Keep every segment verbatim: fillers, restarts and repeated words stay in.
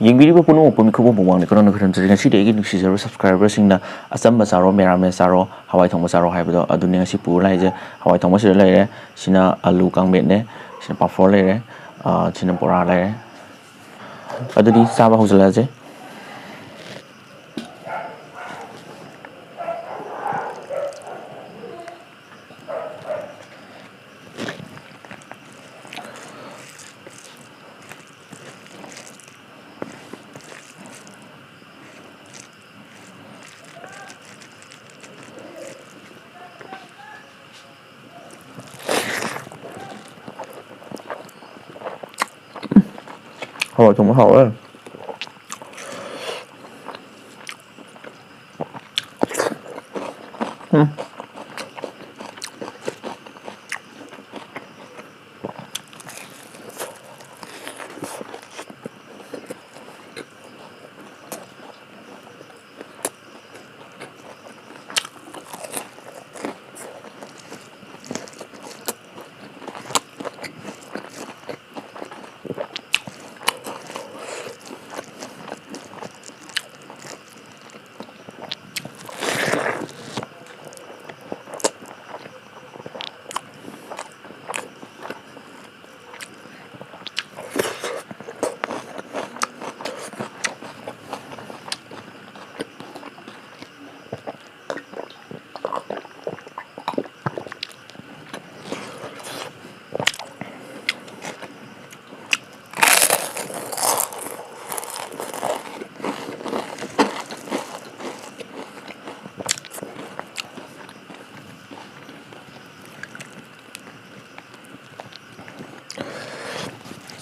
ꯌꯦꯡꯕꯤꯔꯤꯕ ꯄꯨꯝꯅꯃꯛꯄꯨ ꯃꯤꯈꯨꯕꯝ ꯄꯨꯝꯕꯥꯡꯅ ꯀꯔꯝꯅ ꯈꯨꯔꯨꯝꯖꯔꯤ꯫ ꯉꯁꯤꯗꯤ ꯑꯩꯒꯤ ꯅꯨꯡꯁꯤꯖꯔꯕ subscriberꯁꯤꯡꯅ ꯑꯆꯝꯕ ꯆꯥꯔꯣ, ꯃꯦꯔꯥꯃꯦꯁ ꯆꯥꯔꯣ, ꯍꯋꯥꯏ ꯊꯣꯡꯕ ꯆꯥꯔꯣ ꯍꯥꯏꯕꯗꯣ ꯑꯗꯨꯅꯤ ꯉꯁꯤ ꯄꯨꯔ ꯂꯥꯛꯏꯁꯦ꯫ ꯍꯋꯥꯏ ꯊꯣꯡꯕ ꯁꯤꯗ ꯂꯩꯔꯦ, ꯁꯤꯅ ꯑꯂꯨ ꯀꯥꯡꯃꯦꯠꯅꯦ, ꯁꯤꯅ ꯄꯥꯐꯣꯔ ꯂꯩꯔꯦ, ꯑ, ꯁꯤꯅ ꯕꯣꯔꯥ ꯂꯩꯔꯦ꯫ ꯑꯗꯨꯗꯤ ꯆꯥꯕ ꯍꯧꯖꯤꯜꯂꯁꯦ꯫ ꯍꯋꯥꯏ ꯊꯣꯡꯕ ꯍꯥꯎꯋꯦ꯫ ꯎꯝ꯫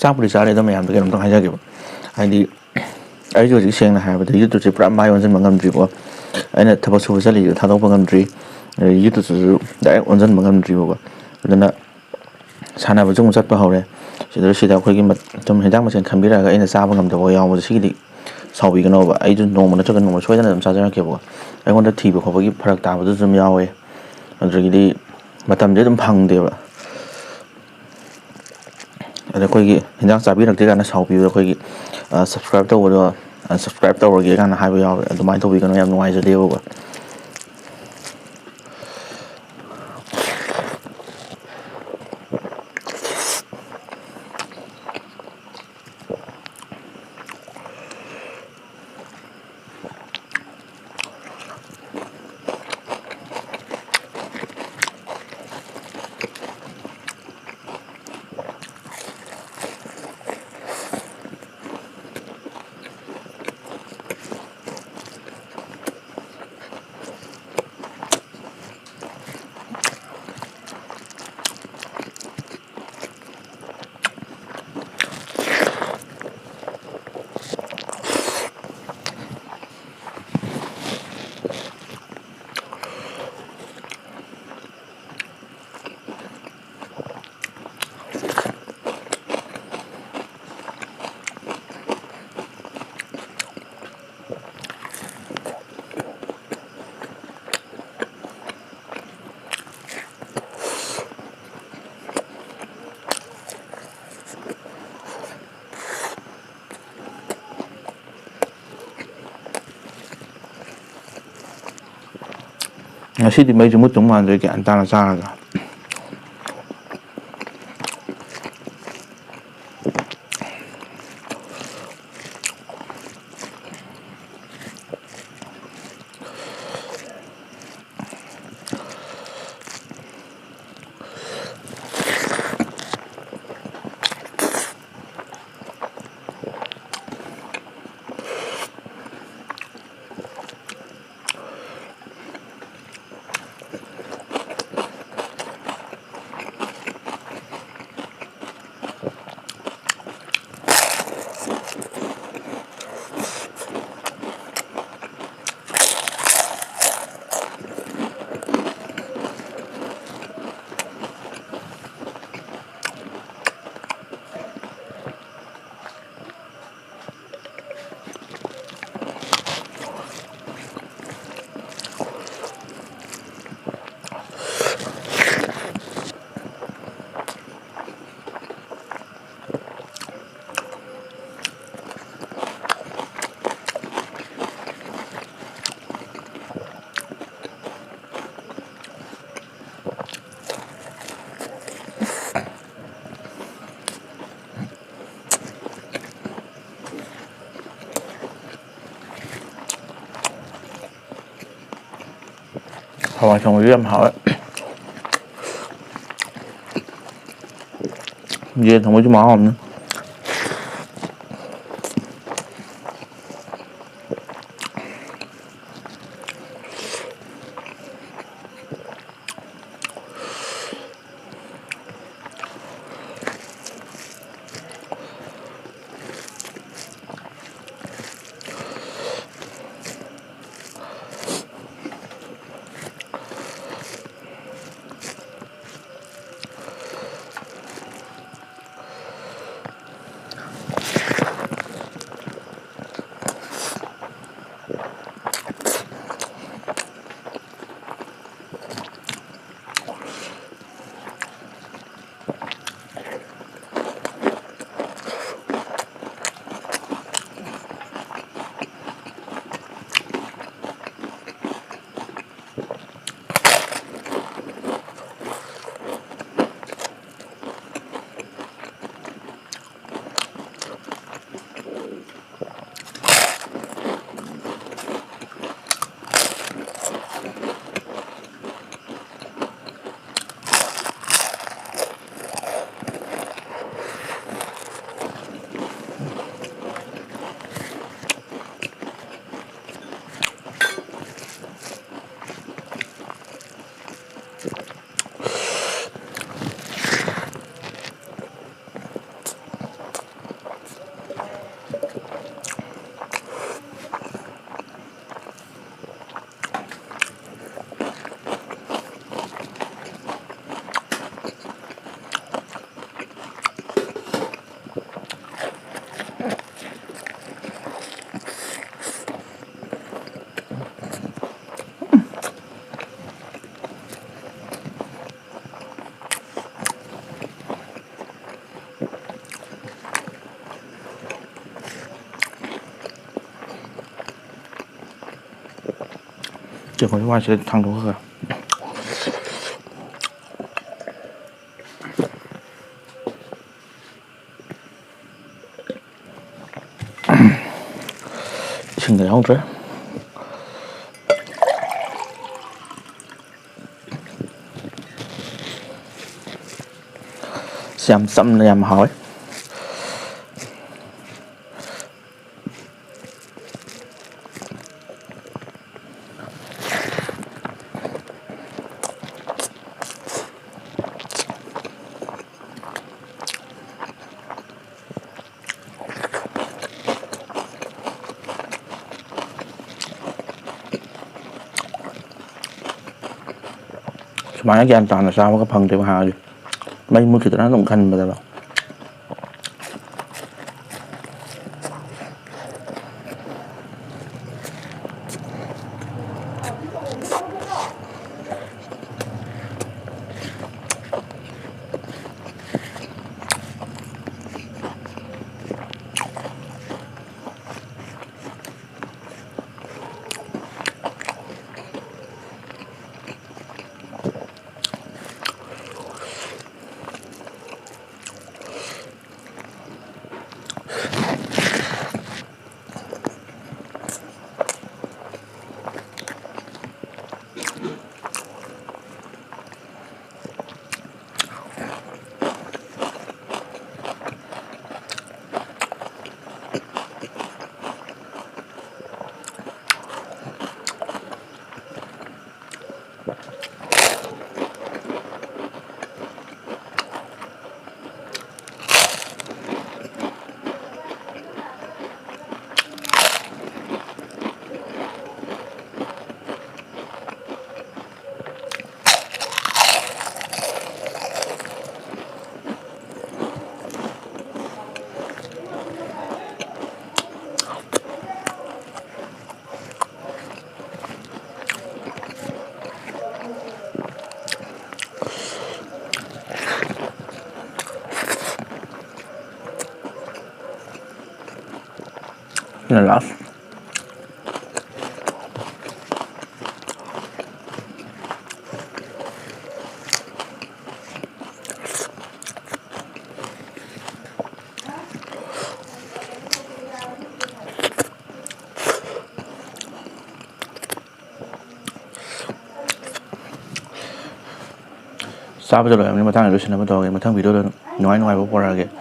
ꯆꯥꯛꯄꯨꯗꯤ ꯆꯥꯔꯦ, ꯑꯗꯣ ꯃꯌꯥꯝꯗ ꯀꯩꯅꯣꯝꯇꯪ ꯍꯥꯏꯖꯒꯦꯕ꯫ ꯍꯥꯏꯗꯤ, ꯑꯩꯁꯨ ꯍꯧꯖꯤꯛ ꯁꯦꯡꯅ ꯍꯥꯏꯔꯕꯗ YouTubeꯁꯦ ꯄꯨꯔꯥ ꯃꯥꯏ ꯑꯣꯟꯁꯤꯟꯕ ꯉꯝꯗ꯭ꯔꯤꯕꯀꯣ꯫ ꯑꯩꯅ ꯊꯕꯛ ꯁꯨꯕ ꯆꯠꯂꯤꯁꯦ ꯊꯥꯗꯣꯛꯄ ꯉꯝꯗ꯭ꯔꯤ, ꯑꯗꯩ YouTubeꯇꯨꯁꯨ direct ꯑꯣꯟꯁꯤꯟꯕ ꯉꯝꯗ꯭ꯔꯤꯕꯀꯣ꯫ ꯑꯗꯨꯅ ꯁꯥꯟꯅꯕꯁꯨ ꯑꯃꯨꯛ ꯆꯠꯄ ꯍꯧꯔꯦ꯫ ꯁꯤꯗ, ꯁꯤꯗ ꯑꯩꯈꯣꯏꯒꯤ ꯃ-, ꯁꯨꯝ ꯍꯦꯟꯖꯥꯡ ꯃꯊꯦꯜ ꯈꯟꯕꯤꯔꯛꯑꯒ ꯑꯩꯅ ꯆꯥꯕ ꯉꯝꯗꯕ ꯌꯥꯎꯕꯗꯣ, ꯁꯤꯒꯤꯗꯤ ꯁꯥꯎꯕꯤꯒꯅꯣꯕ꯫ ꯑꯩꯁꯨ ꯅꯣꯡꯃ ꯅꯠꯇ꯭ꯔꯒ ꯅꯣꯡꯃ ꯁꯣꯏꯗꯅ ꯑꯗꯨꯝ ꯆꯥꯖꯔꯛꯀꯦꯕꯀꯣ꯫ ꯑꯩꯉꯣꯟꯗ ꯊꯤꯕ ꯈꯣꯠꯄꯒꯤ ꯐꯔꯛ ꯇꯥꯕꯗꯨꯁꯨ ꯑꯗꯨꯝ ꯌꯥꯎꯋꯦ꯫ ꯑꯗꯨꯗꯒꯤꯗꯤ ꯃꯇꯝꯁꯦ ꯑꯗꯨꯝ ꯐꯪꯗꯦꯕ꯫ ꯑꯩꯈꯣꯏꯒꯤ ꯍꯤꯟꯖꯥꯡ ꯆꯥꯕꯤꯔꯛꯇꯦ ꯀꯥꯏꯅ ꯁꯥꯎꯕꯤꯕꯗꯣ, ꯑꯩꯈꯣꯏꯒꯤ, ꯑ, subscribe ꯇꯧꯕꯗꯣ, unsubscribe ꯇꯧꯔꯒꯦ ꯀꯥꯏꯅ ꯍꯥꯏꯕ ꯌꯥꯎꯋꯦ꯫ ꯑꯗꯨꯃꯥꯏꯅ ꯇꯧꯕꯤꯒꯅꯨ, ꯌꯥꯝ ꯅꯨꯡꯉꯥꯏꯖꯗꯦꯕꯀꯣ꯫ ꯉꯁꯤꯗꯤ ꯃꯩꯁꯨ ꯃꯨꯠꯇꯧ ꯃꯥꯟꯗ꯭ꯔꯦ, ꯒ꯭ꯌꯥꯟ ꯇꯥꯅ ꯆꯥꯔꯒ꯫ ꯍꯋꯥꯏ ꯊꯣꯡꯕꯁꯨ ꯌꯥꯝ ꯍꯥꯎꯋꯦ꯫ ꯌꯦꯟ ꯊꯣꯡꯕꯁꯨ ꯃꯍꯥꯎ ꯑꯃꯅꯤ꯫ ꯆꯦꯡꯈꯨꯠ ꯋꯥꯏꯁꯦ ꯊꯥꯡꯗꯣꯛꯈ꯭ꯔꯒ꯫ ꯏꯁꯤꯡꯒ ꯌꯥꯎꯗ꯭ꯔꯦ꯫ ꯌꯥꯝ ꯆꯝꯅ ꯌꯥꯝ ꯍꯥꯎꯋꯦ꯫ ꯁꯨꯃꯥꯏꯅ ꯒ꯭ꯌꯥꯟ ꯇꯥꯅ ꯆꯥꯕꯒ ꯐꯪꯗꯦꯕ ꯍꯥꯟꯅꯗꯤ꯫ ꯃꯩ ꯃꯨꯠꯈꯤꯗ꯭ꯔꯥ ꯑꯗꯨꯝ ꯈꯟꯕꯗꯕ꯫ ꯁꯤꯅ last꯫ ꯇꯥꯕꯗ ꯂꯣꯏꯔꯕꯅꯤ, ꯃꯇꯥꯡꯗ ꯂꯣꯏꯁꯤꯟꯅꯕ ꯇꯧꯔꯒꯦ꯫ ꯃꯊꯪ video ꯗ ꯅꯨꯡꯉꯥꯏ ꯅꯨꯡꯉꯥꯏꯕ ꯄꯨꯔꯛꯑꯒꯦ꯫